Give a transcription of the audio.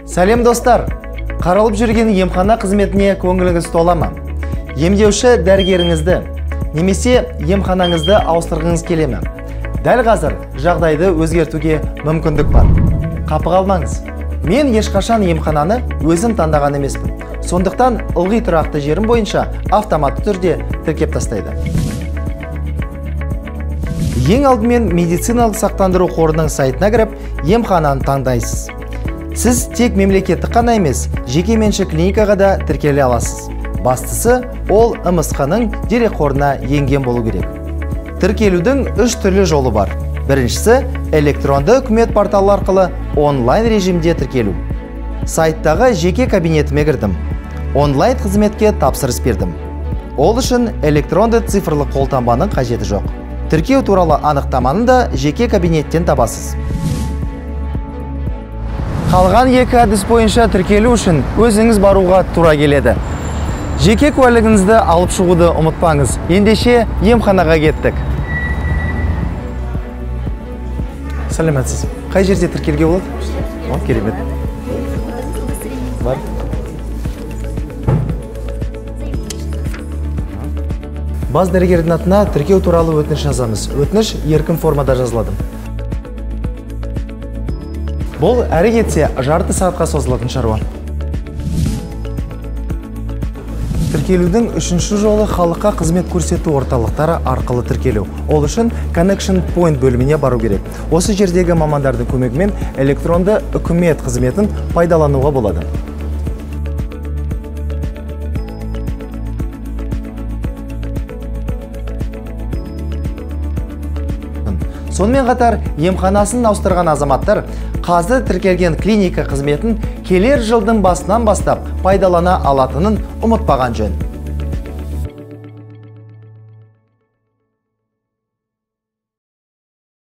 Сәлем достар! Қаралып жүрген емхана қызметіне көңіліңіз тола ма? Емдеуші дәрігеріңізді немесе емханаңызды ауыстырғыңыз келе ме? Дәл қазір жағдайды өзгертуге мүмкіндік бар. Қапы қалмаңыз. Мен ешқашан емхананы өзім таңдаған емеспін. Сондықтан ылғи тұрақты жерім бойынша автоматты түрде тіркеп тастайды. Ең алдымен медициналық сақтандыру қорының сайтына кіріп, емхананы таңдайсыз. Сіз тек мемлекеттік қана емес, жеке меншік клиникаға да тіркеле аласыз. Бастысы, ол МСҚ-ның дерекқорына енген болу керек. Тіркелудің үш түрлі жолы бар. Біріншісі, электронды үкімет порталы арқылы онлайн режимде тіркелу. Сайттағы жеке кабинетіме кірдім. Онлайн қызметке тапсырыс бердім. Ол үшін электронды цифрлы қолтаңбаның қажеті жоқ. Тіркеу туралы анықтаманы да жеке кабинеттен табасыз. Қалған екі әдіс бойынша тіркелу үшін өзіңіз баруға тура келеді. Жеке куәлігіңізді алып шығуды ұмытпаңыз. Ендеше емханаға кеттік. Сәлеметсіз. Қай жерде тіркелуге болады? О, керемет. Бар. Бас дәрігердің атына тіркеу туралы өтініш жазамыз. Өтініш еркін формада жазылады. Бұл әрі кетсе жарты сағатқа созылатын шаруа. Тіркелудің үшінші жолы халыққа қызмет көрсету орталықтары арқылы тіркелу. Ол үшін Connection Point бөліміне бару керек. Осы жердегі мамандардың көмегімен электронды үкімет қызметін пайдалануға болады. Сонымен қатар емханасын ауыстырған азаматтар қазір тіркелген клиника қызметін келер жылдың басынан бастап пайдалана алатынын ұмытпаған жөн.